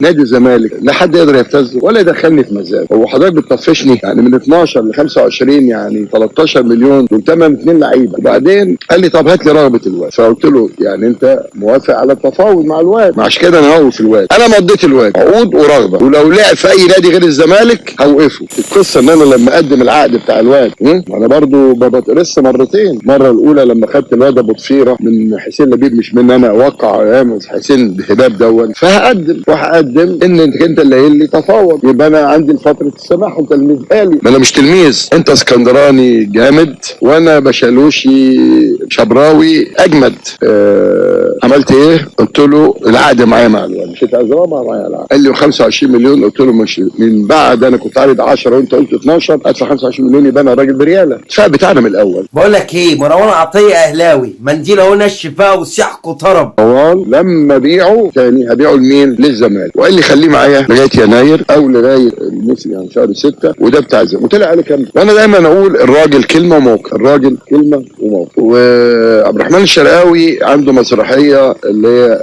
نادي الزمالك لا حد يقدر يبتزه ولا يدخلني في مزاج. هو حضرتك بتطفشني يعني من 12 ل 25، يعني 13 مليون دول تمن اثنين لعيبة. وبعدين قال لي طب هات لي رغبة الواد، فقلت له يعني انت موافق على التفاوض مع الواد؟ ما عشان كده انا هوقف الواد. انا مضيت الواد عقود ورغبه، ولو لعب في اي نادي غير الزمالك هوقفه. القصة ان انا لما اقدم العقد بتاع الواد، انا برضو بتقرص مرتين. المرة الاولى لما خدت الواد ابو ضفيرة من حسين لبيب، مش من انا، وقع ايام حسين بهباب دون، فهقدم وهقدم ان انت اللي قايل لي تفاوض، يبقى انا عندي فترة السماح وتلميذها لي. ما انا مش تلميذ، انت اسكندراني جامد وانا بشالوشي شبراوي اجمد. عملت ايه؟ قلت له العقد معايا مع الواد، مش انت عايز رابعه معايا العقد. قال لي 25 مليون، قلت له مش من بعد انا كنت عارض 10 وانت قلت 12، ادفع 25 مليون يبقى انا راجل برياله. الاتفاق بتاعنا من الاول. بقول لك ايه، مروان عطية اهلاوي، منديل اهو نشف بقى وسحق وطرب. مروان لما بيعه تاني هبيعه لمين؟ للزمالك. وقال لي خليه معايا لغاية يناير او لغاية الموسم، يعني شهر 6، وده بتاع الزمالك. وطلع عليه كام. وانا دايما اقول الراجل كلمة وموقف، الراجل كلمة وموقف. وعبد الرحمن الشرقاوي عنده مسرحية اللي هي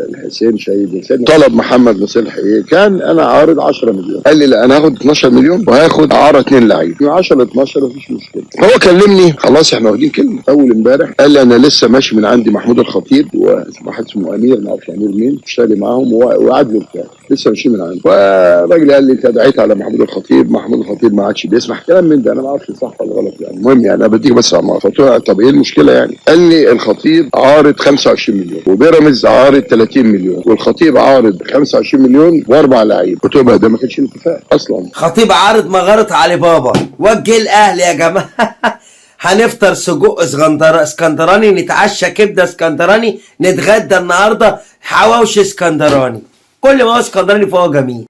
الحسين شهيد، طلب محمد مصلحي ايه؟ كان انا عارض 10 مليون، قال لي لا انا هاخد 12 مليون وهاخد اعاره اثنين لعيب، من 10 ل 12 مفيش مشكلة. هو كلمني خلاص احنا واخدين كلمة. اول امبارح قال لي انا لسه ماشي من عندي محمود الخطيب وواحد اسمه امير، ما اعرفش امير مين، اشتغل معاهم وعدلوا بتاعه، لسه ماشي من عندي. فالراجل قال لي انت دعيت على محمود الخطيب، محمود الخطيب ما عادش بيسمح كلام من ده، انا ما اعرفش صح ولا غلط يعني، المهم يعني انا بديك بس عمار. فقلت له طب ايه المشكلة يعني؟ قال لي الخطيب عارض 25 مليون وبيراميدز عارض 30 مليون، والخطيب عارض 25 مليون واربع لعيب. قلت له ده ما كانش الاتفاق اصلا. خطيب عارض مغارة علي بابا، وجه الاهلي يا جماعة. هنفطر سجق اسكندراني، نتعشى كبده اسكندراني، نتغدى النهارده حواوشي اسكندراني. كل ما هو اسكندراني فهو جميل.